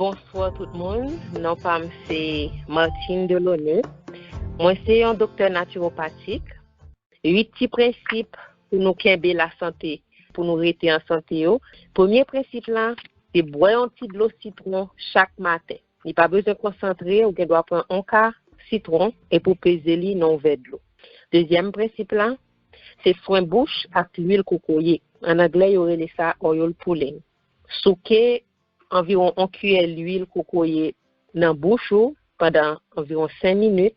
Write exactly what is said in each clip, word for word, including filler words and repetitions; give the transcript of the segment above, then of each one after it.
Bonswa tout moun, non pa m se Martine Delaunay. Mwen se yon doktè natiwopatik. Uit ti prensip pou nou kenbe lasante, pou nou rete an sante yo. Premye prensip la, se bwè yon ti dlo sitwon chak maten. Li pa bezwen konsantre, ou gen dwa pran yon ka sitwon epi w peze li nan yon vè dlo. Dezyèm prensip la, se swen bouch ak lwil kokoye. An anglè, yo rele sa oil pulling. Souke anviwon yon kiyè lwil kokoye nan bouch ou pandan anviwon senk minit,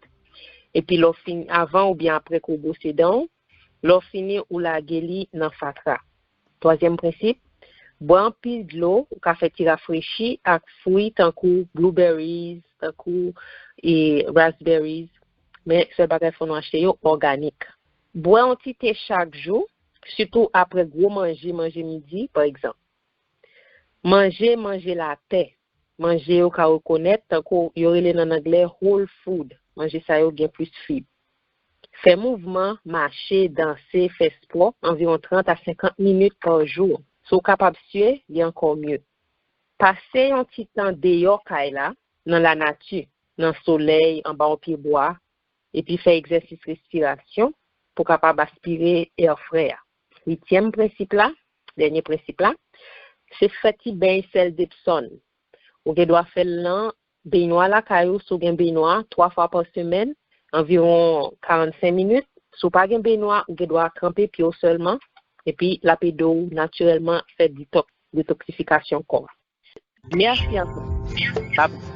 epi lè w fini, avan oubyen apre ke w bwose dan w, lè w fini, ou lage li nan fatra. Twazyèm prensip, bwè anpil dlo, ou ka fè ti rafrechi ak fwi tankou blueberries, tankou e raspberries, men sèl bagay fò nou achte yo òganik. Bwè yon ti te chak jou, sitou apre gwo manje, manje midi, pa egzanp. Manje, manje latè. Manje yo ka rekonèt, tankou yo rele l an anglè whole food. Manje sa yo gen plis fib. Fè mouvman, mache, danse, fè spò, anviwon trant a senkant minit pa jou. Si w kapab sye, li ankò mye. Pase yon ti tan deyò kay la, nan lanati, nan solèy, anba yon pyebwa, epi fè egzèsis respirasyon pou w kapab aspire è frè a. Uityèm prensip la, dènye prensip la, se fè ti beny sèl Depsòn. Ou gen dwa fè l nan benywa lakay ou, si w gen benywa, twa fwa pa semèn, anviwon karannsenk minit. Si w pa gen benywa, ou gen dwa kanpe pye w sèlman, epi l ap ede w natirèlman fè detox, detoksifikasyon kò a. Mèsi anpil. Bye bye.